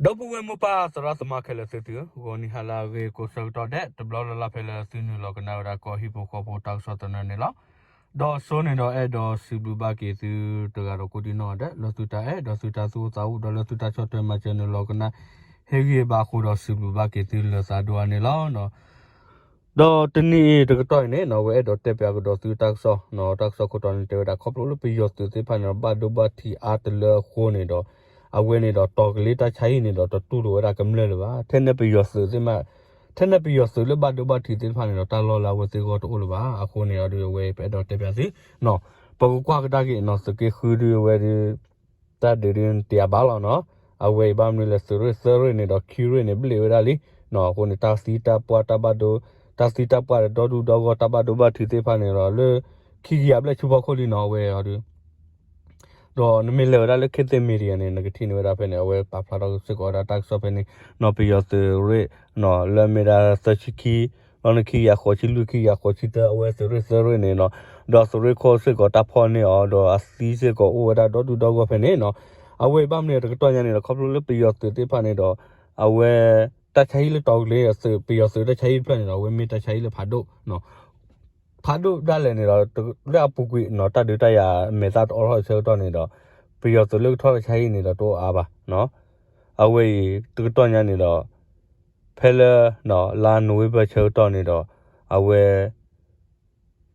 ဒီပုၢ်ဝဲၢ်မိၢ်ပၢ်သရၣ်သမါခဲလၢာ်သ့ၣ်သုဧၢ, ဂီၤနံၤဟါလၢအဂ့ၤကိးဆၢကတီၢ်ဒဲး တဘျီလၢ်လၢ်ဖဲလၢသုနုာ်လီၤကနၣ်ဝဲဒၣ်ကီၢ်ဟံၣ်ဖိဃီဖိတၢ်ကစီၣ်သနၢၣ်န့ၣ်လီၤ. ဒီးစိန့ၣ်ဒီးအဲၣ်ဒိးစံးဘျုးဘၣ်က့ၤသုတဂၤဒီးကိးဒံနီၢ်ဂၤဒဲး လၢသုတၢ်အဲၣ်ဒီးသုတၢ်သူၣ်အိၣ်သးအိၣ် ဒီးလၢသုတၢ်ဆီၣ်ထွဲမၤစၢၤနုာ်လီၤကနၣ် ဟ့ၣ်ဂံၢ်ဘါအဃိဒီးစံးဘျုးဘၣ်က့ၤသုလၢသးဒိၣ်အါန့ၣ်လီၤ. ဒီးတနံၤအံၤတကတီၢ်အံၤန့ၣ်နီၢ် အဝဲအဲၣ်ဒိးတဲပၠးကဒီးသုတၢ်ကစီၣ်, တၢ်ကစီၣ်ခိၣ်တီန့ၣ် တဲဝဲဒၣ်ခီဖျိလၢပယီၤသုးသ့ၣ်တဖၣ်န့ၣ်ဒီး ဘၣ်ဒိဘၣ်ထံးအါတလၢအဃိန့ၣ်ဒီး အဝဲန့ၣ်ဒီးတီၤကလ့တၢ်ဆါဟံၣ်န့ၣ်ဒီး တတူၢ်လိာ်ဝဲဒၣ်ကမျၢၢ်လၢၤဘၣ်. ထဲန့ၣ်ပယီၤသုးသ့ၣ်မး, ထဲန့ၣ်ပယီၤသုးလၢဘၣ်ဒိဘၣ်ထံးသ့ၣ်တဖၣ်န့ၣ်ဒီး တၢ်လီၢ်လၢအဝဲသ့ၣ်ဂီၢ်တအိၣ်လၢၤဘၣ်. အဃိန့ၣ်အဒုးအဝဲပအဲၣ်ဒိးတဲပၠးသု ပကကွၢ်ကဒါက့ၤနီၢ် သုးက့ဃုဒုးအဝဲဒုး တၢ်ဒုးဒုးတ့ၢ်အဘၣ်လီၤနီၢ်. အဝဲအံၤဘၣ်မနုၤလဲၣ် သုးရ့ၣ်သၢရ့ၣ်န့ၣ်ဒီးခံရ့ၣ်န့ၣ် ဘျ့ၣ်ဝဲဒၣ်လံ. အဃိန့ၣ် တၢ်သံတၢ်ပှၢ်တၢ်ဘၣ်ဒိ, တၢ်သံတၢ်ပှၢ်ဒီးဒီဒူၣ်ဒီဂီၢ်တၢ်ဘၣ်ဒိဘၣ်ထံးသ့ၣ်တဖၣ်န့ၣ်ဒီး လၢခံကယၤဘျဲၣ်ဆူဖီခိၣ်လံနီၢ် အဝဲအံၤအီၤဒုး ဒီးနမ့ၢ်လဲၤဝဲဒၣ်လၢ ခေတ်သစ် Media န့ၣ် နကထံၣ်န့ၢ်ဝဲဒၣ်ဖဲန့ၣ် အဝဲပာ်ဖျါထီၣ်စ့ၢ်ကီးဝဲဒၣ်တၢ်ကစီၣ်ဖဲန့ၣ်နီၢ် ပယီၤသုးရ့ၣ်နီၢ် လၢအမ့ၢ်ဒၣ်သၢဆံခံ လီၤန့ၣ်ခံကယၤဃိးဆံလွံၢ် ခံကယၤဃိးဆံသၢ အဝဲသုးရ့ၣ်သၢရ့ၣ်န့ၣ်နီၢ် ဒီးသုးရ့ၣ်ခိၣ်စ့ၢ်ကီးတၢ်ဖီၣ်န့ၢ်အီၤ ဒီးအသံစ့ၢ်ကီးအိၣ်ဝဲဒၣ်ဒီဒူၣ်ဒီဂီၢ်ဖဲန့ၣ်နီၢ်. အဝဲအံၤဘၣ်မနုၤတကတီၢ်ညါန့ၣ်ဒီး ခီဖျိလၢပယီၤသုးသ့ၣ်တဖၣ်န့ၣ်ဒီး အဝဲ တၢ်ဆါဟံၣ်လၢတီၤကလ့ သုး ပယီၤသုးတၢ်ဆါဟံၣ်တဖျၢၣ်န့ၣ်ဒီး အဝဲမ့ၢ်တၢ်ဆါဟံၣ်လၢဖးဒိၣ် ဖးဒိၣ်ဒၣ်လဲာ်န့ၣ်ဒီး လၢအပူၤကွံာ်နီၢ် တၢ်ဒုးတၢ်ယၤမဲာ်သၣ်တအိးထီၣ်ဆၢကတီၢ်န့ၣ်ဒီး ပယီၤသုးလၢကထီၣ်တၢ်ဆါဟံၣ်န့ၣ်ဒီးတအိၣ်အါဘၣ်. အဝဲအံၤတကတီၢ်ညါန့ၣ်ဒီး ဖဲလၢ လါနိၣ်ဝ့ဘၢၣ်ဆၢကတီၢ်န့ၣ်ဒီး အဝဲ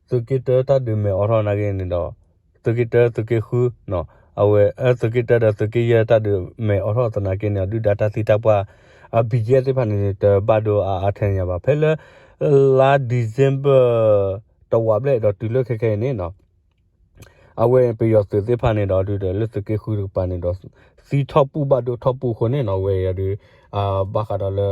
သုးက့တၢတၢ်ဒုးမဲာ်အိးထီၣ်နာ်က့န့ၣ်ဒီး သုးက့တၢ သုးက့ဃု အဝဲ သုးက့တၢဒီးသုးက့ယဲၢ်တၢ်ဒုးမဲာ်အိးထီၣ်သနာ်က့န့ၣ် ဒုၣ်ဒါတၢ်သံတၢ်ပှၢ် BGF သ့ၣ်တဖၣ်န့ၣ် တဘၣ်ဒိအါအါထဲန့ၣ်ညါဘၣ်. ဖဲလၢ လါ December တဝာ်ဘျဲၣ်ဒီးတုၤလၢခဲခဲအံၤန့ၣ်နီၢ် အဝဲပယီၤသုးသ့ၣ်တဖၣ်န့ၣ်ဒီး ဒုးဒီးလၢသုးက့ဃုတကပၤန့ၣ်ဒီး သံထီၣ်ပူၣ်ဘၣ်ဒိထီၣ်ပူၣ်အဃိန့ၣ်နီၢ် အဝဲအံၤဒုး ဘၣ်ဃးဒီးလၢ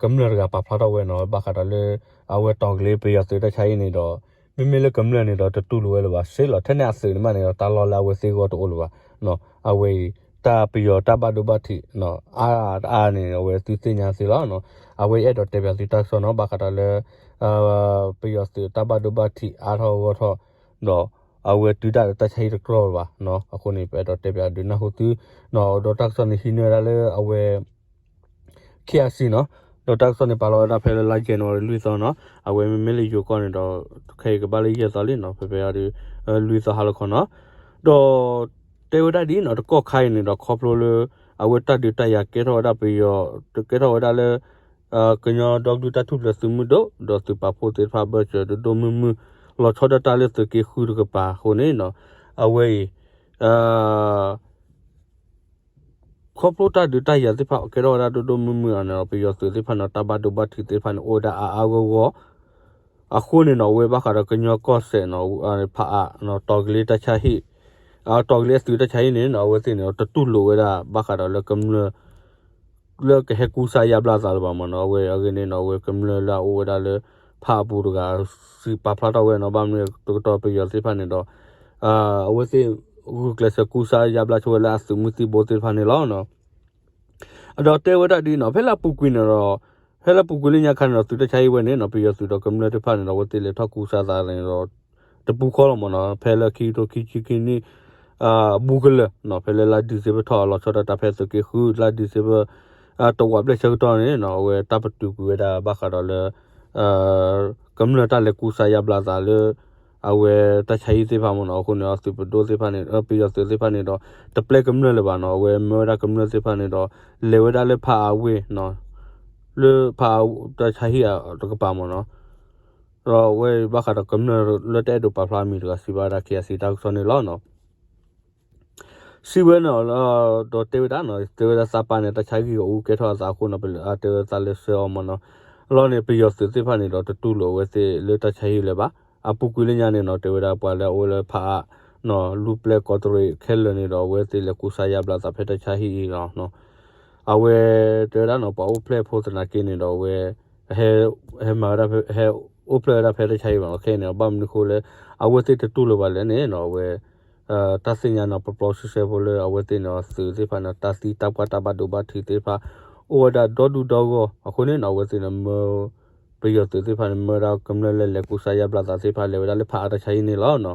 ကမျၢၢ်တဂၤပာ်ဖျါထီၣ်ဝဲနီၢ် ဘၣ်ဃးဒီးလၢ အဝဲတီၤကလ့ပယီၤသုးတၢ်ဆါဟံၣ်န့ၣ်ဒီး မ့မ့ၢ်လၢကမျၢၢ်န့ၣ်ဒီး တတူၢ်လိာ်ဝဲလၢၤဘၣ်စ့လီၤ. ထဲန့ၣ်အသုးန့ၣ်မးန့ၣ်ဒီး တၢ်လီၢ်လၢအဝဲသ့ၣ်ဂီၢ်တအိၣ်လၢၤဘၣ်. အဝဲအံၤ တၢ်ပယီၤတၢ်ဘၣ်ဒိဘၣ်ထံး အါအါန့ၣ် အဝဲသုသ့ၣ်ညါသ့လီၤ. အဝဲအဲၣ်ဒိးတဲပၠးသုတၢ်ကစီၣ်နီၢ် ဘၣ်ဃးဒီးလၢ ပယီၤသုးတၢ်ဘၣ်ဒိဘၣ်ထံးအါထီၣ်ဂီၢ်ထီၣ် ဒီး အဝဲတုၤဒၣ်လၢတၢ်ဆါဟံၣ်တကြီလၢၤဘၣ်. အဃိန့ၣ် ပအဲၣ်ဒိးတဲပၠးဒုးနၢ်ဟူသု ဒီးတၢ်ကစီၣ်န့ၣ်ဟံးန့ၢ်ဝဲဒၣ်လၢအဝဲ KIC နီၢ် ဒီးတၢ်ကစီၣ်န့ၣ်ပာ်လီၤဝဲဒၣ်ဖဲလၢလါ January လွံၢ်သီနီၢ် အဝဲမ့မ့ၢ်လၢယိၤကီၢ်န့ၣ်ဒီး ခဲအံၤကဘၣ်လၢယဲၢ်သီလံနီၢ် ဖဲဖဲအံၤဒုး လွံၢ်သီဟါလီၤခီနီၢ် ဒီး တဲဝဲဒၣ်ဒ်နီၢ် တကီၢ်ခါအံၤန့ၣ်ဒီး ခီဖျိလၢ အဝဲတၢ်ဒုးတၢ်ယၤကဲထီၣ်ဝဲဒၣ်ပယီၤ ကဲထီၣ်ဝဲဒၣ်လၢ ကညီဒီကလုာ်တၢ်ထူၣ်ဖျဲးသုးမုၢ်ဒိၣ် ဒီးသုးပာ်ဖှိၣ်သ့ၣ်တဖၣ်ဘၢၣ်စၢၤဒိၣ်ဒိၣ်မုၢ်မုၢ် လီၤဆီဒၣ်တၢ်လၢသုးက့ဃုတကပၤအဃိန့ၣ်နီၢ် အဝဲအံၤ ခီဖျိတၢ်ဒုးတၢ်ယၤသ့ၣ်တဖၣ်ကဲထီၣ်ဝဲဒၣ်ဒိၣ်ဒိၣ်မုၢ်မုၢ်အီၤန့ၣ်ဒီး ပယီၤသုးသ့ၣ်တဖၣ်န့ၣ် တၢ်ဘၣ်ဒိဘၣ်ထံးသ့ၣ်တဖၣ်န့ၣ် အိၣ်ဝဲဒၣ်အါအါဂီၢ်ဂီၢ် အဃိန့ၣ်နီၢ် အဝဲဘၣ်ဃးဒီးကညီကီၢ်စဲၣ်နီၢ် ဖးအါ တီၤကလ့တၢ်ဆါဟံၣ် တီၤကလ့အသုးတၢ်ဆါဟံၣ်န့ၣ်နီၢ် အဝဲသ့ၣ်န့ၣ် တတူၢ်လိာ်ဝဲဒၣ် ဘၣ်ဃးဒီးလၢကမျၢၢ် လၢကဟဲကူစါယါဘျါသးလၢၤဘၣ်မ့ၢ်နီၢ် အဝဲအဂ့ၢ်န့ၣ်နီၢ် အဝဲကမျၢၢ်လၢအအိၣ်ဝဲဒၣ်လၢ ဖးအါပူၤတဂၤ စံးပာ်ဖျါထီၣ်ဝဲနီၢ် ဘၣ်မနုၤတကတီၢ်ပယီၤသ့ၣ်တဖၣ်န့ၣ်ဒီး အဝဲသ့ၣ် ဂုာ်ကျဲးစၢးကူစါယါဘျါဆိဝဲလၢအသုးမုၢ်သံၣ်ဘိသ့ၣ်တဖၣ်န့ၣ်လီၤ. အဒီးတဲဝဲဒၣ်ဒ်နီၢ် ဖဲလၢအပူၤကွံာ်န့ၣ်ဒီး ဖဲလၢအပူၤကွံာ်လၢညါခါန့ၣ်ဒီး သုးတၢ်ဆါဟံၣ်ဝဲန့ၣ်နီၢ် ပယီၤသုးဒီးကမျၢၢ်သ့ၣ်တဖၣ်န့ၣ်ဒီး အဝဲသ့ၣ်လဲၤထီၣ်ကူစါသးန့ၣ်ဒီး တပူၤဃီလီၤမ့ၢ်နီၢ် ဖဲလၢခံကထိခံဆံခံနံၣ် ဘူးကလၢာ်နီၢ် ဖဲလၢလါ December ထီၣ်လီၤဆီဒၣ်တၢ်ဖဲသုးက့ဃု လါ December တဝာ်ဘျဲၣ်ဆၢကတီၢ်န့ၣ်နီၢ် အဝဲတၢ်ပတုာ်ကွံာ်ဝဲဒၣ်ဘၣ်ဃးဒီးလၢ ကမျၢၢ်တၢ်လဲၤကူစါယါဘျါသးလၢ အဝဲတၢ်ဆါဟံၣ်သ့ၣ်တဖၣ်မ့ၢ်နီၢ် အဃိန့ၣ် အသုးပဒိၣ်သ့ၣ်တဖၣ်န့ၣ် ပယီၤသုးသ့ၣ်တဖၣ်န့ၣ်ဒီး တပျဲကမျၢၢ်လၢၤဘၣ်နီၢ် အဝဲမၢဝဲဒၣ်ကမျၢၢ်သ့ၣ်တဖၣ်န့ၣ်ဒီး လဲၤဝဲဒၣ်လၢဖးအါဝ့ၢ်နီၢ် လၢဖးအါတၢ်ဆါဟံၣ်အတကပၤမ့ၢ်နီၢ် ဒီးအဝဲဘၣ်ဃးဒီးကမျၢၢ်လၢတအဲၣ်ဒိးပာ်ဖျါအမံၤတဂၤစံးဘၣ်ဝဲဒၣ် KIC တၢ်ကစီၣ်န့ၣ်လီၤ. စံးဝဲန့ၣ်လီၤ ဒီးတဲဝဲဒၣ်နီၢ် တဲဝဲဒၣ်သးပၢ်န့ၣ် တၢ်ဆါဟံၣ်အူကဲထီၣ်အသးအဃိနီၢ် ပတဲဝဲသးလဲၤဆှၢအီၤမ့ၢ်နီၢ် အလီၢ်န့ၣ် ပယီၤသုးသ့ၣ်တဖၣ်န့ၣ်ဒီး တတူၢ်လိာ်အဝဲသ့ၣ်လၢတၢ်ဆါဟံၣ်လၢၤဘၣ်. အပူၤကွံာ်လၢညါန့ၣ်နီၢ် တဲဝဲဒၣ်ပှၤလၢအအိၣ်လၢဖးအါ လူၢ်ပျဲၢ်ကီးတရံးခဲလၢာ်န့ၣ်ဒီး အဝဲသ့ၣ်လဲၤကူစါယါဘျါသးဖဲတၢ်ဆါဟံၣ်အံၤလီၤ. အဝဲတဲဝဲဒၣ်နီၢ် ပှၤအိၣ်ဖျဲၣ်ဖိသနာ်က့န့ၣ်ဒီး အဝဲ ဟဲမၤဝဲဒၣ် ဟဲအိၣ်ဖျဲၣ်ဝဲဒၣ်ဖဲတၢ်ဆါဟံၣ်ဘၣ်နီၢ် ခဲအံၤန့ၣ် ဘၣ်မနုၤဃိလၢ အဝဲသ့ၣ်တတူၢ်လိာ်ဘၣ်လဲၣ်န့ၣ်နီၢ် အဝဲ တၢ်သ့ၣ်ညါနီၢ် ပျီပျီဆှဲဆှဲဖိလၢအဝဲသ့ၣ်န့ၣ် သုးသ့ၣ်တဖၣ်န့ၣ် တၢ်သံတၢ်ပှၢ်တၢ်ဘၣ်ဒိဘၣ်ထံးသ့ၣ်တဖၣ် အိၣ်ဝဲဒၣ်ဒီဒူၣ်ဒီဂီၢ် အဃိန့ၣ်နီၢ် အဝဲသ့ၣ်န့ၣ် မၢ ပယီၤသုးသ့ၣ်တဖၣ်န့ၣ် မၢဝဲဒၣ်ကမျၢၢ်လၢလဲၤကူစါယါဘျါသးသ့ၣ်တဖၣ် လဲၤဝဲဒၣ်လၢဖးအါတၢ်ဆါဟံၣ်န့ၣ်လီၤ.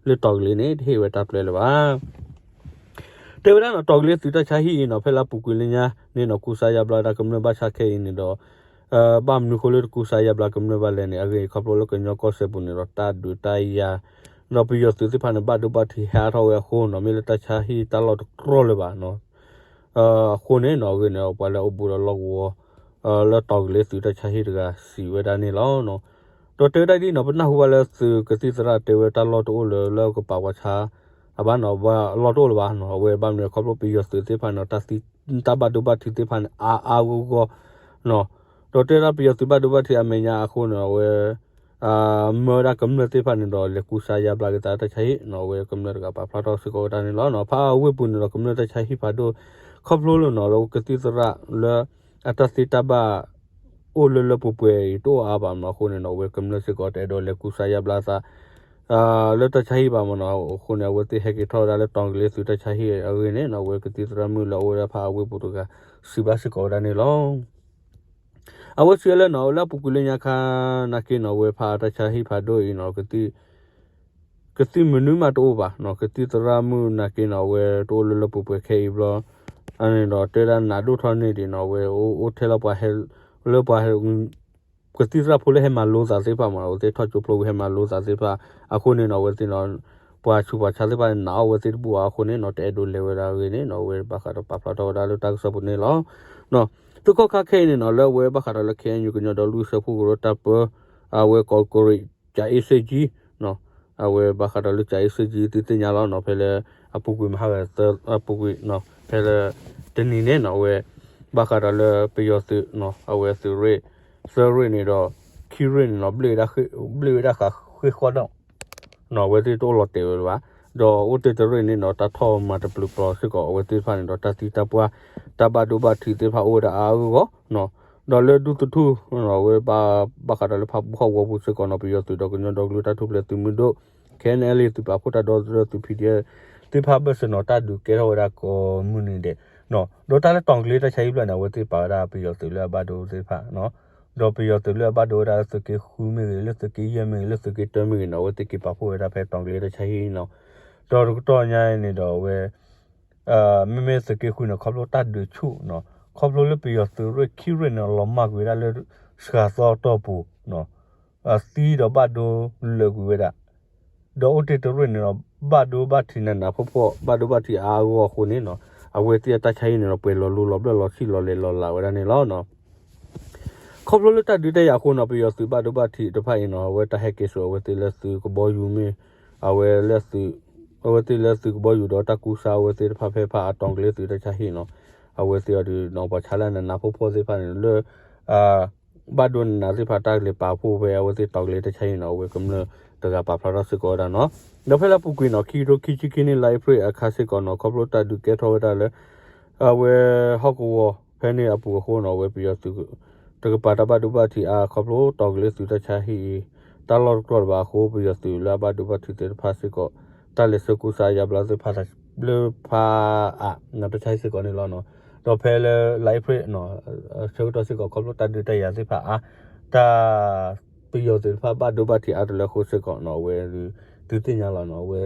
လၢတီၤကလ့ၤန့ၣ် တဟ့ၣ်ဝဲတၢ်ပျဲလၢၤဘၣ်. တဲဝဲဒၣ်နီၤ တီၢ်ကလ့ၤသုးတၢ်ဆါဟံၣ်အံၤနီၤ ဖဲလၢအပူၤကွံာ်လၢညါန့ၣ်နီၤ ကူစါယါဘျါတၢ်ကမျၢၢ်ဘၣ်ဆၣ်ခဲအံၤန့ၣ်ဒီး ဘၣ်မနုၤဃိလၢတကူစါယါဘျါကမျၢၢ်ဘၣ်လဲၣ်န့ၣ် အဂ့ၢ်ခီဖျိလၢကညီကီၢ်စဲၣ်ပူၤန့ၣ်ဒီး တၢ်ဒုးတၢ်ယၤ ဒီးပယီၤသုးသ့ၣ်တဖၣ်န့ၣ် ဘၣ်ဒိဘၣ်ထံးဟဲအါထီၣ်ဝဲအဃိနီၤ မ့ၢ်လၢတၢ်ဆါဟံၣ်တၢ်လီၢ်တကြီလၢၤဘၣ်နီၤ အဃိန့ၣ်နီၤ အဂ့ၢ်န့ၣ် ပှၤလၢအိၣ်ဘူးဒီးလီၢ်ကဝီၤ လၢတီၢ်ကလ့ၤသုးတၢ်ဆါဟံၣ်တဂၤစံးဝဲဒၣ်န့ၣ်လီၤ. ဒီးတဲဝဲဒၣ်ဒ်နီၤ ပနၢ်ဟူဘၣ်လၢသုးကသံၣ်သရၣ်တဲဝဲတၢ်လီၢ်တအိၣ်လၢ လၢကပာ်ပှၤဆါ အဘၣ်နီၤ လီၢ်တအိၣ်လၢၤဘၣ်နီၤ အဝဲဘၣ်မနုၤခီဖျိပယီၤသုးသ့ၣ်တဖၣ်န့ၣ် တၢ်ဘၣ်ဒိဘၣ်ထံးသ့ၣ်တဖၣ်န့ၣ် အါအါဂီၢ်ဂီၢ်နီၤ ဒီးတဲဒၣ်ပယီၤသုးဘၣ်ဒိဘၣ်ထံးအမဲာ်ညါအဃိန့ၣ် အဝဲ မၢဝဲဒၣ်ကမျၢၢ်သ့ၣ်တဖၣ်န့ၣ်ဒီး လဲၤကူစါယါဘျါက့ၤသးတၢ်ဆါဟံၣ်နီၤ အဝဲကမျၢၢ်တဂၤပာ်ဖျါထီၣ်စ့ၢ်ကီးဝဲဒၣ်န့ၣ်လီၤ. ဖးအဝ့ၢ်ပူၤန့ၣ်ဒီး ကမျၢၢ်တၢ်ဆါဟံၣ်ဖးဒိၣ် ခီဖျိလၢနီၤ လၢကသံၣ်သရၣ်လၢ အတၢ်သ့တၢ်ဘၣ် အိၣ်လၢလၢပှဲၤပှဲၤအံၤတအိၣ်အါဘၣ်မနီၤ အဃိန့ၣ်နီၤ အဝဲကမျၢၢ်စ့ၢ်ကီးတအဲၣ်ဒိးလဲၤကူစါယါဘျါသး လၢတၢ်ဆါဟံၣ်ဘၣ်မနီၤ အဃိန့ၣ် အဝဲသ့ၣ်ဟဲက့ၤထီၣ်ဝဲဒၣ်လၢတီၢ်ကလ့ၤသုးတၢ်ဆါဟံၣ်အဂ့ၢ်န့ၣ်နီၤ အဝဲကသံၣ်သရၣ်မုၣ်လၢအအိၣ်ဝဲဒၣ်ဖးအဝ့ၢ်ပူၤတဂၤ စံးဘၣ်စ့ၢ်ကီးဝဲဒၣ်န့ၣ်လီၤ. အဝဲစံးဝဲလၢနီၤ လၢအပူၤကွံာ်လၢညါခါနာ်က့နီၤ အဝဲဖးတၢ်ဆါဟံၣ်ဖးဒိၣ်အံၤနီၤ ကသံၣ်မနုၤမးတအိၣ်ဘၣ်နီၤ ကသံၣ်သရၣ်မုၣ်နာ်က့နီၤ အဝဲတအိၣ်လၢလၢပှဲၤပှဲၤခဲအံၤဘျီ အန့ၣ်ဒီးတဲဒၣ်နးဒိၣ်ထီၣ်န့ၢ်ဒံးနီၤ အဝဲအိၣ်ထဲလၢပှၤ လၢပှၤ ကသံၣ်သရၣ်ဖိလၢဟဲမၤလိသးသ့ၣ်တဖၣ်မနီၤ အဝဲသ့ၣ်ထီၣ်ကၠိဖျိဝံၤဟဲမၤလိသးသ့ၣ်တဖၣ် အဃိန့ၣ်နီၤ အဝဲသ့ၣ်နီၤ ပှၤဆူးပှၤဆါသ့ၣ်တဖၣ်န့ၣ် နာ်အီၣ်ဝဲသ့ၣ်တဘူၣ်အါအဃိန့ၣ်နီၤ တအဲၣ်ဒိးလဲၤဝဲဒၣ်အဂ့ၢ်န့ၣ်နီၤ အဝဲဘၣ်ဃးဒီးပာ်ဖျါထီၣ်ဝဲဒၣ်လၢတၢ်ကစီၣ်ပူၤန့ၣ်လီၤ. တခီခါခဲအံၤန့ၣ်နီၤ လၢအဝဲဘၣ်ဃးဒီးလၢ ခ့ၣ်အဲၣ်ယူၣ် ကညီဒီကလုာ်စၢဖှိၣ်ကရၢတၢ်ပၢ အဝဲကီးကရံး ကၠၤအ့စ့ကၠံ အဝဲဘၣ်ဃးဒီးလၢကၠၤအ့စ့ကၠံ သုသ့ၣ်ညါလီၤနီၤ ဖဲလၢ အပူၤကွံာ်မဟါဂၤသၢ အပူၤကွံာ်နီၤ ဖဲလၢ တနံၤန့ၣ်နီၤ အဝဲ ဘၣ်ဃးဒီးလၢပယီၤသုး အဝဲသုးရ့ၣ် သၢရ့ၣ်န့ၣ်ဒီး ခံရ့ၣ်န့ၣ်နီၤ ဘျ့ၣ်ဝဲဒၣ်ဃ့ၢ်ဃီဒီး နီၤ အဝဲသ့ၣ်တအိၣ်လီၤတဲာ်ဝဲလၢၤဘၣ်, ဒီးအိၣ်တ့ၢ်တရ့ၣ်န့ၣ်နီၤ တၢ်ထီၣ်မၤတပျုာ်ပျီစ့ၢ်ကီး အဝဲသ့ၣ်တဖၣ်န့ၣ်ဒီး တၢ်သံတၢ်ပှၢ် တၢ်ဘၣ်ဒိဘၣ်ထံးသ့ၣ်တဖၣ်အိၣ်ဝဲဒၣ်အါအါဂီၢ်ဂီၢ်နီၤ, ဒီးလၢဒူသထူၣ် အဝဲဘၣ်ဃးဒီးလၢဖးဘူၣ်ဟီၣ်ကဝီၤပူၤစ့ၢ်ကီးနီၤ ပယီၤသုးဒီးကညီဒီကလုာ်တၢ်ထူၣ်ဖျဲးသုးမုၢ်ဒိၣ် ခဲအံၤန့ၣ် လၢသုးပာ်ဖှိၣ်တၢ်ဒီသဒၢသုး ဖံဒံ သ့ၣ်တဖၣ်ဘၢၣ်စၢၤနီၤ တၢ်ဒုးကဲထီၣ်ဝဲဒၣ်ကိးမုၢ်နံၤဒဲး ဒီးတၢ်လၢတီၢ်ကလ့တၢ်ဆါဟံၣ်ဖျၢၣ်န့ၣ် အဝဲသ့ၣ်ပာ်ဝဲဒၣ်ပယီၤသုးလၢအဘၣ်ဒိသ့ၣ်တဖၣ် ဒီးပယီၤသုးလၢအဘၣ်ဒိဝဲဒၣ်လၢသုးက့ဃုမ့ၢ်ဂ့ၤ လၢသုးက့ယဲၢ်မ့ၢ်ဂ့ၤ လၢသုးက့တၢမ့ၢ်ဂ့ၤန့ၣ် အဝဲသ့ၣ်က့ၤပာ်ဖှိၣ်ဝဲဒၣ်ဖဲတီၢ်ကလ့တၢ်ဆါဟံၣ်နီၤ, ဒီးတကတီၢ်ညါအံၤန့ၣ်ဒီးအဝဲ မ့မ့ၢ်သုးက့ဃုန့ၣ် ခီဖျိတၢ်ဒုးဆူၣ်နီၤ, ခီဖျိလၢပယီၤသုးရ့ၣ်ခံရ့ၣ်န့ၣ် လီၤမၢ်ကွံာ်ဝဲဒၣ်လၢ စှၤသီတီၢ်ပူၤ သံဒီးဘၣ်ဒိလၢာ်ကွံာ်ဝဲဒၣ်, ဒီးအိၣ်တ့ၢ်တရ့ၣ်န့ၣ်ဒီး ဘၣ်ဒိဘၣ်ထံးနးနးဖှီၣ်ဖှီၣ် ဘၣ်ဒိဘၣ်ထံးအါအါဂီၢ်ဂီၢ်အဃိန့ၣ်နီၤ, အဝဲသ့ၣ်အတၢ်ဆါဟံၣ်န့ၣ်ဒီး ပှဲၤလီၤလူလီၤဘျၢၣ်လီၤဆံၣ်လီၤလဲၤလီၤလးဝဲဒၣ်န့ၣ်လီၤ. ခီဖျိလၢတၢ်ဒုးတၢ်ယၤအဃိနီၤ ပယီၤသုးဘၣ်ဒိဘၣ်ထံးတဖၣ်အံၤနီၤ အဝဲတၢ်ဟဲက့ၤစိာ်အဝဲသ့ၣ်လၢသုးကဘီယူၤမ့ၢ် အဝဲလၢ အဝဲသ့ၣ်လၢသုးကဘီယူၤဒီးတၢ်ကူစါအဝဲသ့ၣ်တဖၣ်ဖဲဖးအတီၢ်ကလ့သုးတၢ်ဆါဟံၣ်နီၤ, အဝဲသ့ၣ်အီၤဒုးနီၤ ပှၤဆါလၢနးနးဖှီၣ်ဖှီၣ်သ့ၣ်တဖၣ်န့ၣ် လၢ ဘၣ်ဒိနးနးသ့ၣ်တဖၣ်တၢ်ကလဲၤပာ်ဖှိၣ်ဖဲအဝဲသ့ၣ်တီၢ်ကလ့တၢ်ဆါဟံၣ်နီၤ အဝဲကမျၢၢ်တဂၤပာ်ဖျါထီၣ်စ့ၢ်ကီးဝဲဒၣ်နီၤ, ဒီးဖဲလၢအပူၤကွံာ်နီၤ ခံကထိခံဆံခံနံၣ် လါအ့ဖြ့ၣ်အခါစ့ၢ်ကီးနီၤ ခီဖျိတၢ်ဒုးကဲထီၣ်ဝဲဒၣ်လၢ အဝဲဟီၣ်ကဝီၤဖဲန့ၣ်အပူၤအဃိနီၤ အဝဲပယီၤသုး တကပၤတၢ်ဘၣ်ဒိဘၣ်ထံးအါ ခီဖျိတီၢ်ကလ့သုးတၢ်ဆါဟံၣ်အံၤ တၢ်လီၢ်တကြီလၢၤဘၣ်အဃိ ပယီၤသုးလၢအဘၣ်ဒိဘၣ်ထံးသ့ၣ်တဖၣ်စ့ၢ်ကီး တၢ်လဲၤဆှၢကူစါယါဘျါသ့ၣ်တဖၣ် လၢဖးအါ တၢ်ဆါဟံၣ်စ့ၢ်ကီးန့ၣ်လီၤနီၤ, ဒီးဖဲလၢလါအ့ဖြ့ၣ် ဆၢကတီၢ်စ့ၢ်ကီး ခီဖျိတၢ်ဒုးတၢ်ယၤသ့ၣ်တဖၣ်အါ တၢ် ပယီၤသုးတဖၣ်ဘၣ်ဒိဘၣ်ထံးအါတလၢအဃိစ့ၢ်ကီးနီၤ အဝဲဒုး သုသ့ၣ်ညါလီၤနီၤ အဝဲ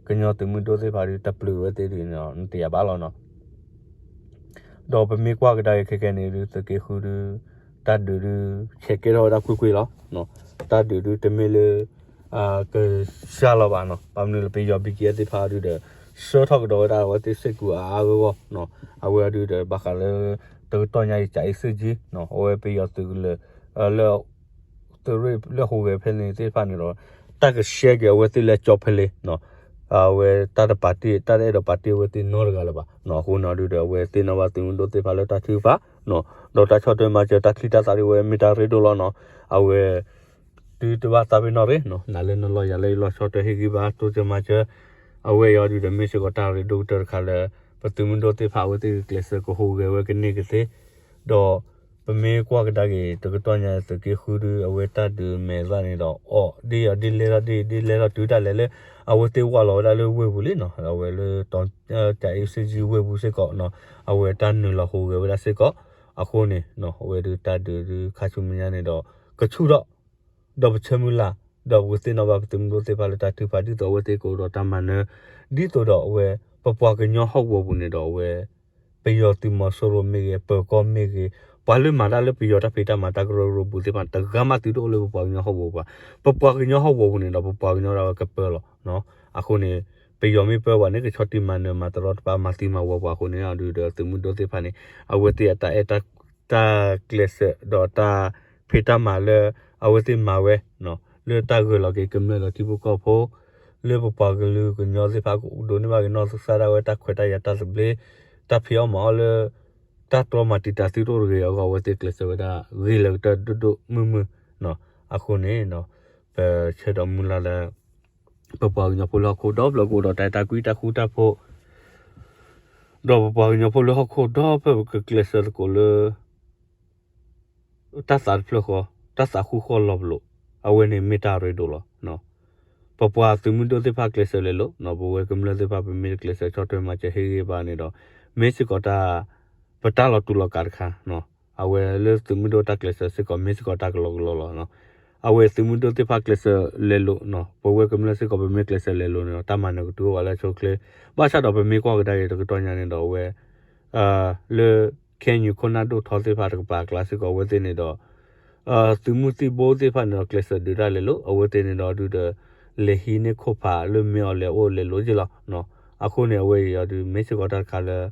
ကညီသုးမုၢ်ဒိၣ်သ့ၣ်တဖၣ်ဒုး တပျုာ်ဝဲသ့ၣ်ဒုးန့ၣ် နတယာ်ဘၣ်လီၤနီၤ. ဒီးပမ့ၢ်ကွၢ်ကဒါက့ၤခဲကဲန့ၣ်ဒုး သုးက့ဃုဒုး တၢ်ဒုးဒုး ဆဲးကဲထီၣ်ဝဲဒၣ်ကွ့ၢ်ကွ့ၢ်လီၤ. တၢ်ဒုးဒုးတမ့ၢ်လၢ ကစၢ်လီၤဘၣ်နီၤ ဘၣ်မနုၤလၢပယီၤ ဘံက့အဲသ့ၣ်တဖၣ်ဒုးဒီး ဆှၢထီၣ်ကဒီးဝဲဒၣ်အဝဲသ့ၣ်စ့ၢ်ကီးအါအါဂီၢ်ဂီၢ်နီၤ အဝဲဒုးဒီး ဘၣ်ဃးလၢ တကတီၢ်ညါအံၤ ကၠၤအ့စ့ၣ်ကၠံနီၤ အဝဲပယီၤသုးကလၢၤ လၢ သုးရ့ၣ်လၢဟူးဂဲၤဖဲန့ၣ်သ့ၣ်တဖၣ်န့ၣ်ဒီး တၢ်ကဆှဲက့ၤအဝဲသ့ၣ်လၢကၠီဖဲလဲၣ်နီၤ အဝဲတၢ်တပာ်တ့ၢ် တၢ်တအဲၣ်ဒိးပာ်တ့ၢ်အဝဲသ့ၣ်နီတဂၤလၢၤဘၣ်နီၤ အဃိနီၤဒုးဒီး အဝဲသ့ၣ်နီၣ်ဘၣ်သုးမုၢ်ဒိၣ်သ့ၣ်တဖၣ်လၢတၢ်ထုကဖၣ်နီၤ ဒီးတၢ်ဆီၣ်ထွဲမၤစၢၤတၢ်ချံတၢ်သၣ်ဒ်ဝဲမ့ၢ်တၢ်ရ့ဒိၣ်လီၤနီၤ အဝဲ တုၤတဘၣ်သးပ့ၤနီၣ်ရ့နီၤ နၤလၢနလီၢ်ယၤလၢယလီၢ်ဆီၣ်ထွဲဟ့ၣ်ဂံၢ်ဘါတိစၢၤမၤစၢၤ အဝဲအံၤအီၤဒုးဒီးမ့ၢ်စ့ၢ်ကီးတၢ်ရ့ဒိၣ်ကတၢၢ်တခါလၢ ပသုးမုၢ်ဒိၣ်သ့ၣ်တဖၣ်အဝဲသ့ၣ်ဂုာ်ကျဲးစၢးကဟူးဂဲၤဝဲကန့ၢ်ကသ့ ဒီး ပမ့ၢ်ကွၢ်ကဒါက့ၤ တကတီၢ်ညါသုးက့ဃုဒုး အဝဲတၢ်ဒုးမဲာ်သၣ်န့ၣ်ဒီး အီၣ်ဒ်အီၤဒ်လဲၢ်ထီၣ်ဒ်ဒ်လဲၢ်ထီၣ်တုၤတၢ်လဲၤလၢ အဝဲသ့ၣ်ဝၢ်လီၤဝဲဒၣ်လၢဝ့ၢ်ပူၤလံနီၤ အဝဲလၢ ကၠၤအ့စ့ၣ်ကၠံဝ့ၢ်ပူၤစ့ၢ်ကီးနီၤ အဝဲတၢ်နုာ်လီၤဟူးဂဲၤဝဲဒၣ်စ့ၢ်ကီး အဃိန့ၣ် အဝဲဒုးတၢ်ဒုးဒုးခါဆူမဲာ်ညါန့ၣ်ဒီး ကဆူၣ်ထီၣ် ဒီးပဆၢမုၢ်လၢ် ဒီးပကသ့ၣ်နီၣ်ဘၣ်ပသုးမုၢ်ဒိၣ်သ့ၣ်တဖၣ်လၢတၢ်ထုကဖၣ် ဒ်သိးအဝဲသ့ၣ်ကအိၣ်ဒီးတၢ်မၤနၢၤ ဒ်သိးဒီးအဝဲ ပပှၤကညီဟီၣ်ကဝီၤပူၤန့ၣ်ဒီးအဝဲ ပယီၤသုးမီၤစိရိၤမ့ၢ်ဂ့ၤ ပၢၤကီၢ်မ့ၢ်ဂ့ၤ ပှၤလၢမၤတၢ်လၢပယီၤတၢ်ဖံးတၢ်မၤတၢ်ကရၢကရိပူၤသ့ၣ်တဖၣ်န့ၣ် တဂၤမးသုတအိၣ်လၢပပှၤကညီဟီၣ်ကဝီၤပူၤဘၣ်. ပပှၤကညီဟီၣ်ကဝီၤပူၤန့ၣ်ဒီး ပပှၤကညီဒၣ်ဝဲကပၢလီၤ. အဃိန့ၣ် ပယီၤမ့ၢ်ပၢပှၤန့ၣ် ကဆီၣ်တံၢ်မၤနၢၤမၤတရီတပါ မၤသံမၤဝီပှၤအဃိန့ၣ် အဒုးဒီးသုးမုၢ်ဒိၣ်သ့ၣ်တဖၣ်န့ၣ် အဝဲသ့ၣ်အတၢ်အဲၣ် တၢ်ကျဲးစၢးဒီးတၢ်ဖံးတၢ်မၤလၢ အဝဲသ့ၣ်မၤဝဲ လၢတၢ်ဂၢၢ်လီၤက့ၤကမျၢၢ်ဒီးထံဖိကီၢ်ဖိ လၢပပှၤကလုာ်ကညီသ့ၣ်တဖၣ်ကအိၣ်ဒိးန့ၢ်ဘၣ်က့ၤနီၢ်သးဒၣ်ဝဲတၢ်ခွဲးတၢ်ယာ်တၢ်သဘျ့ တၢ်ဖံးအီၣ်မၤအီၣ်လၢ တၢ်တြီမၤတံာ်တာ်သုတအိၣ်တဂ့ၤအဂီၢ် အဝဲသ့ၣ်ကျဲးစၢးဝဲဒၣ်ဂ့ၤလၢကတၢၢ်ဒိၣ်ဒိၣ်မုၢ်မုၢ် အဃိန့ၣ် ပဆၢဒီးမုၢ်လၢ်လၢ ပပှၤကညီဖိလၢဟီၣ်ခိၣ်ဒီဖျၢၣ်ကအိၣ်ဒီးတၢ်အဲၣ်တၢ်ကွံတၢ်ဃူတၢ်ဖိး ဒီးပပှၤကညီဖိလၢဟီၣ်ခိၣ်ဒီဖျၢၣ်ကကျဲးစၢးသကိးလၢ တၢ်သးတဖျၢၣ်ဃီ, တၢ်သးဃုဃီလီၤပလိာ်, အဝဲန့ၣ်မ့ၢ်တၢ်ရ့ဒိၣ်လီၤ. ပပှၤသုးမုၢ်ဒိၣ်သ့ၣ်တဖၣ်ကျဲးစၢးလဲၤလိာ်, ပဝဲကမျၢၢ်သ့ၣ်တဖၣ် ပမ့ၢ်တကျဲးစၢးဆီၣ်ထွဲမၤစၢၤဟ့ၣ်ဂံၢ်ဘါန့ၣ်ဒီး မ့ၢ်စ့ၢ်ကီးတၢ် ပတၢ်လီၤတူာ်လီၤကာ်တခါ, အဝဲလၢသုးမုၢ်ဒိၣ်တၢ်ကျဲးစၢးစ့ၢ်ကီး မ့ၢ်စ့ၢ်ကီးတၢ်ကလီကလီလီၤ. အဝဲသုးမုၢ်ဒိၣ်သ့ၣ်တဖၣ်ကျဲးစၢးလဲၤလိာ်, ပဝဲကမျၢၢ်စ့ၢ်ကီး ပမ့ၢ်ကျဲးစၢးလဲၤလိာ်န့ၣ်ဒီး တၢ်မၤနၢၤကတုၤအိၣ်ဝဲလၢအဆိအချ့, ဘၣ်ဆၣ်ဒီးပမ့ၢ်ကွၢ်ကဒါက့ၤတကတီၢ်ညါန့ၣ်ဒီး အဝဲ လၢ ခဲအံၤ ခိၣ်နၢ်ဒိၣ်ထီသ့ၣ်တဖၣ်တကပၤအကျါစ့ၢ်ကီး အဝဲသ့ၣ်န့ၣ်ဒီး သုးမုၢ်သံၣ်ဘိသ့ၣ်တဖၣ်န့ၣ်ဒီး ကျဲးစၢးဒုးတၢ်လဲၤလိာ်, အဝဲသ့ၣ်န့ၣ်ဒီးဒုးဒီး လဲၤဟံးန့ၢ်ခိၣ်ဖးလၢမ့ၢ်အီၤလဲၤအိၣ်လဲၤလိာ်က့ၤလီၤ. အဃိန့ၣ် အဝဲအံၤအီၤဒုး မ့ၢ်စ့ၢ်ကီးတၢ်တခါလၢ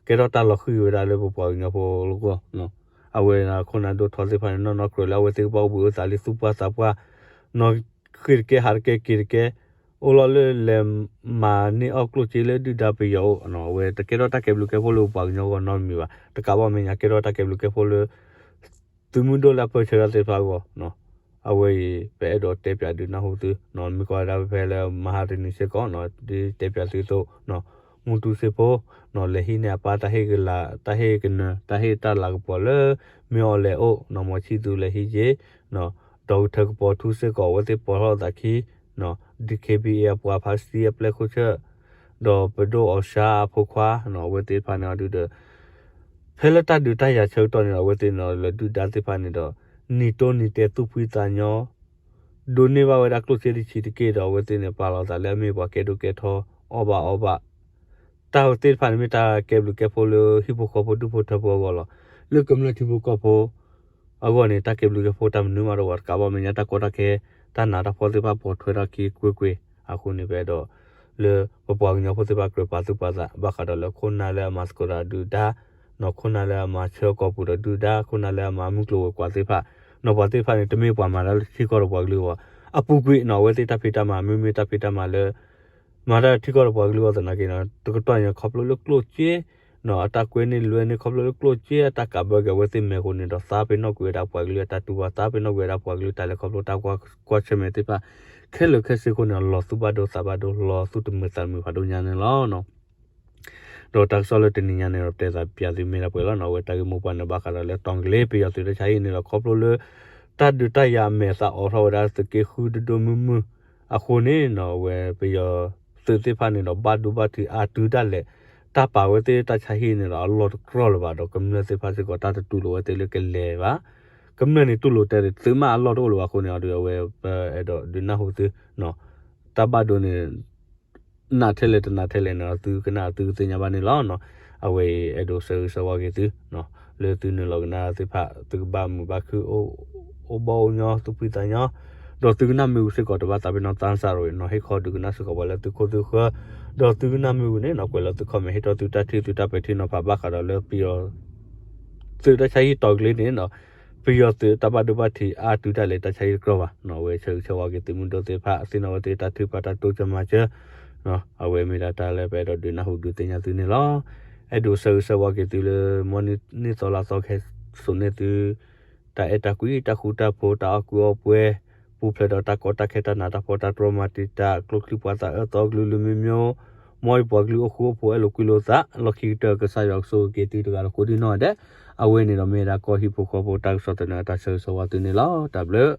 ကဲထီၣ်တၢ်လီၤဃံၤဝဲဒၣ်လၢပပှၤကညီဖိလၢကီၢ်, အဝဲခိၣ်နၢ်ဒိၣ်ထီသ့ၣ်တဖၣ်န့ၣ် နီၢ်နီၢ်ကြၢးလၢအဝဲသ့ၣ်ကဘၣ်အိၣ်ဘှံးအိၣ်သါလံ သူၣ်ပှၢ်သးပှၢ်, နီၢ်ဃ့ၢ်တကဲ ဟးတကဲ က့ၤတကဲ, အိၣ်လီၤလၢလဲၤမၤန့ၢ်အီၣ်ကျိၣ်စ့လၢဒုၣ်ဒါပယီၤအိၣ်, အဝဲတကဲထီၣ်တၢ်ကဲဘျုးကဲဖှိၣ်လၢပပှၤကညီဂီၢ်နီတမံၤဘၣ်. တကးဘၣ်မဲာ်ညါ ကဲထီၣ်တၢ်ကဲဘျုးကဲဖှိၣ်လၢ သုးမုၢ်ဒိၣ်လၢအပၢဆှၢတၢ်သ့ၣ်တဖၣ်အဂီၢ်, အဝဲအံၤ ပအဲၣ်ဒိးတဲပၠးဒုးနၢ်ဟူသု, မ့ၢ်ကွၢ်ဝဲဒၣ်ဖဲလၢမဟါတနံၤစ့ၢ်ကီး ဒ်တဲပၠးသုသိး, မူတူစ့ဖိ လဲၤဟံးန့ၢ်အပၢ်တၢ်ဟ့ၣ်ကလၤ တၢ်ဟ့ၣ်ကနၢၤ တၢ်ဟ့ၣ်တၢ်လၤကပီၤလၢ မ့ၢ်အီၤလဲၤအိၣ်, နီၢ်မီၤဆံၣ်သူလဲၤဟံးက့ၤ, ဒီးကထၢကပီၤထူစ့ၢ်ကီး အဝဲသ့ၣ်ပိာ်ထီၣ်အသးခံ, DKBA အပှၤဖါစံအပျဲၢ်ခိၣ်ဆၢၣ်, ဒီးပဒိၣ်အီၣ်ဆါအဖိခွါ အဝဲသ့ၣ်တဖၣ်န့ၣ်အီၤဒုးဒီး ဖဲလၢတၢ်ဒုးတၢ်ယၤဆၢကတီၢ်န့ၣ်ဒီး အဝဲသ့ၣ်န့ၣ်ဒီး လၢဒုၣ်ဒါသ့ၣ်တဖၣ်န့ၣ်ဒီး နံၤတိၢ်နံၤတဲသူၣ်ဖှံသးညီ ဒိးန့ၢ်ဘၣ်ဝဲဒၣ်ကျိၣ်စ့တဆံးတက့ၢ်ဒီး အဝဲသ့ၣ်န့ၣ် ပာ်လီၤသးလၢအမ့ၢ်ပှၤကဲဒိၣ်ကဲထီ အီၣ်ဘၣ်အီဘၣ် တၢ်သ့ၣ်တဖၣ်န့ၣ်မ့ၢ်တၢ်ကဲဘျုးကဲဖှိၣ်လၢဟံၣ်ဖိဃီဖိဒူၣ်ဖိထၢဖိအဂီၢ်လီၤ. လၢကမျၢၢ်ထံဖိကီၢ်ဖိ အဂီၢ်န့ၣ် တၢ်ကဲဘျုးကဲဖှိၣ်တၢ်မနုၤမးတအိၣ်ဘၣ် တကးဘၣ်မဲာ်ညါတၢ်ကီတၢ်ခဲ တၢ်နးတၢ်ဖှီၣ်သ့ၣ်တဖၣ်ပိာ်ထွဲထီၣ်ခံကွ့ၢ်ကွ့ၢ် အဃိန့ၣ် ပအဲၣ်ဒိး လၢပပှၤကညီဖိသ့ၣ်တဖၣ်ကြၢးပာ်သူၣ်ပာ်သး ဘၣ်ဃးဒီးလၢခိၣ်နၢ်လၢအမၤသကိးတၢ်ဒုၣ်ဒါ နီၢ်ခိၣ်နၢ်လၢအမၤဆၢကီၢ်ပူၤဒီးဒုၣ်ဒါ ခိၣ်နၢ်လၢအမၤမုၢ်ကျိၤဝဲၤကွာ်သ့ၣ်တဖၣ် နီၢ်ပှၤသ့ၣ်တဖၣ်န့ၣ် တမ့ၢ်ပှၤမၤတၢ်လၢထံကီၢ်ဒီးပှၤကလုာ်အဂီၢ် အပူၤကွံာ်နီၢ် အဝဲသ့ၣ်တၢ်ဖံးတၢ်မၤ မ့မ့ၢ်တၢ်ဖံးတၢ်မၤလၢ မၤတၢ်လၢထံကီၢ်ဒီးပှၤကလုာ်အဂီၢ်သနာ်က့ တကတီၢ်ညါခီဖျိလၢကျိၣ်စ့ နီၢ် အတၢ်ကွဲန့ၢ်လွဲန့ၢ်ခီဖျိလၢကျိၣ်စ့အတၢ်ကးဘၢက့ၤအဝဲသ့ၣ်မဲာ်အဃိန့ၣ်ဒီး သးပ့ၤနီၣ်ကွံာ်ဝဲဒၣ်ပှၤကလုာ်အတၢ်တူၢ်ဘၣ် သးပ့ၤနီၣ်ကွံာ်ဝဲဒၣ်ပှၤကလုာ်တၢ်လဲၤခီဖျိတၢ်ကွၢ်ဆၢၣ်မဲာ်သ့ၣ်တဖၣ် ခဲလၢာ်ခဲဆ့အဃိန့ၣ် လီၤသူၣ်ဘၣ်ဒိသးဘၣ်ဒိ လီၤသူၣ်တမုာ်သးတမုာ်ဖးဒိၣ်ညါန့ၣ်လီၤ. ဒီးတၢ်ကစီၣ်လၢတနံၤညါန့ၣ်ဒီး ပတဲသးပၠးသုမ့ၢ်ဒၣ်ပှဲၤလီၤနီၢ် အဝဲတၢ်ဂ့ၢ်မိၢ်ပှၢ်န့ၣ် ဘၣ်ဃးဒီးလၢတီၤကလ့ပယီၤသုးတၢ်ဆါဟံၣ်န့ၣ်ဒီး ခီဖျိလၢ တၢ်ဒုးတၢ်ယၤအမဲာ်အသးအိးထီၣ်ဝဲဒၣ်သုးက့ဃုဒိၣ်ဒိၣ်မုၢ်မုၢ် အဃိန့ၣ်နီၢ် အဝဲပယီၤသုးသ့ၣ်တဖၣ်န့ၣ်ဒီး ဘၣ်ဒိဘၣ်ထံးအါတုၤဒၣ်လဲာ် တၢ်ပာ်ဝဲသ့ၣ်တၢ်ဆါဟံၣ်န့ၣ်ဒီး အလီၢ်တကြီလၢၤဘၣ်ဒီး ကမျၢၢ်သ့ၣ်တဖၣ်စ့ၢ်ကီး တၢ်တတူၢ်လိာ်ဝဲသ့ၣ်လၢကလဲၤဘၣ် ကမျၢၢ်န့ၣ်တူၢ်လိာ်တဲဒ်သုးမးအလီၢ်တအိၣ်လၢၤဘၣ်အဃိန့ၣ် အဝဲပအဲၣ်ဒိးဒုးနၢ်ဟူသု တၢ်ဘၣ်ဒိန့ၣ် နးထဲလဲၣ်တနးထဲလဲၣ်န့ၣ်ဒီး သုကနၣ်သုကသ့ၣ်ညါဘၣ်န့ၣ်လီၤ. အဝဲအံၤအဲၣ်ဒိးဆၢဂ့ၤဆၢဝါက့ၤသု လၢသုနုာ်လီၤကနၣ်သ့ၣ်တဖၣ် သုကဘၣ်မုာ်ဘၣ်ခုၣ် အိၣ်ဘၣ်အိၣ်ညီသူၣ်ဖှံသးညီ ဒီးသုကနၣ်မ့ၢ်ဂ့ၤစ့ၢ်ကီး တဘၣ်သးပ့ၤနီၣ်သးစၢ်ရ့ၣ်နီၢ် ဟ့ၣ်ခီဒုးကနၣ်စ့ၢ်ကီးပှၤလၢသုခိၣ်သုဃၢၤ ဒီးသုကနၣ်မ့ၢ်ဂ့ၤန့ၣ်နီၢ် ကွဲးလီၤသု comment ဟ့ၣ်ထီၣ်သုတၢ်ထံၣ်သုတၢ်ပဲာ်ထံနီၤဖးဘၣ်ဃးဒီးလၢပယီၤ သုးတၢ်ဆါဟံၣ်တီၤကလ့န့ၣ်နီၢ် ပယီၤသုးတၢ်ဘၣ်ဒိဘၣ်ထံးအါတုၤဒၣ်လဲာ်တၢ်ဆါဟံၣ်တကြီဘၣ် အဝဲဆၢဂ့ၤဆၢဝါက့ၤသုးမုၢ်ဒိၣ်သ့ၣ်တဖၣ် သ့ၣ်နီၣ်ဝဲသ့ၣ်တၢ်ထုကဖၣ်တၢ်တိစၢၤမၤစၢၤ အဝဲမ့ၢ်ဒၣ်တၢ်လၢပအဲၣ်ဒိးဒုးနၢ်ဟူဒုးသ့ၣ်ညါသုန့ၣ်လီၤ. အဲၣ်ဒိးဆၢဂ့ၤဆၢဝါက့ၤသုလၢ မုၢ်နံၤသီလါသီကဟဲစိာ်န့ၢ်သု တၢ်အဲၣ်တၢ်ကွံ တၢ်ဃူတၢ်ဖိး တၢ်အီၣ်ကုအီပှဲၤ ပူၤဖျဲးဒီးတၢ်ကီတၢ်ခဲ တၢ်နးတၢ်ဖှီၣ် တၢ်တြီမၤတံာ်တာ် ကျိချံမျိာ်သၣ်အၢသီကလုာ်လုာ်မံၤမံၤ မ်ယပှၤကလုာ်အိၣ်ဃူအိၣ်ဖိး အဲၣ်လိာ်ကွံလိာ်သး လီၢ်ခံကတၢၢ် ကစၢ်ယွၤကဆိၣ်ဂ့ၤက့ၤသုတဂၤဒီးကိးဒံနီၢ်ဒဲး အဝဲန့ၣ်ဒီးမ့ၢ်ဝဲဒၣ်ကီၢ်ဟံၣ်ဖိဃီဖိတၢ်ကစီၣ်သန့အတၢ်ဆၢဂ့ၤဆၢဝါသုန့ၣ်လီၤ. တၢ်ဘျုး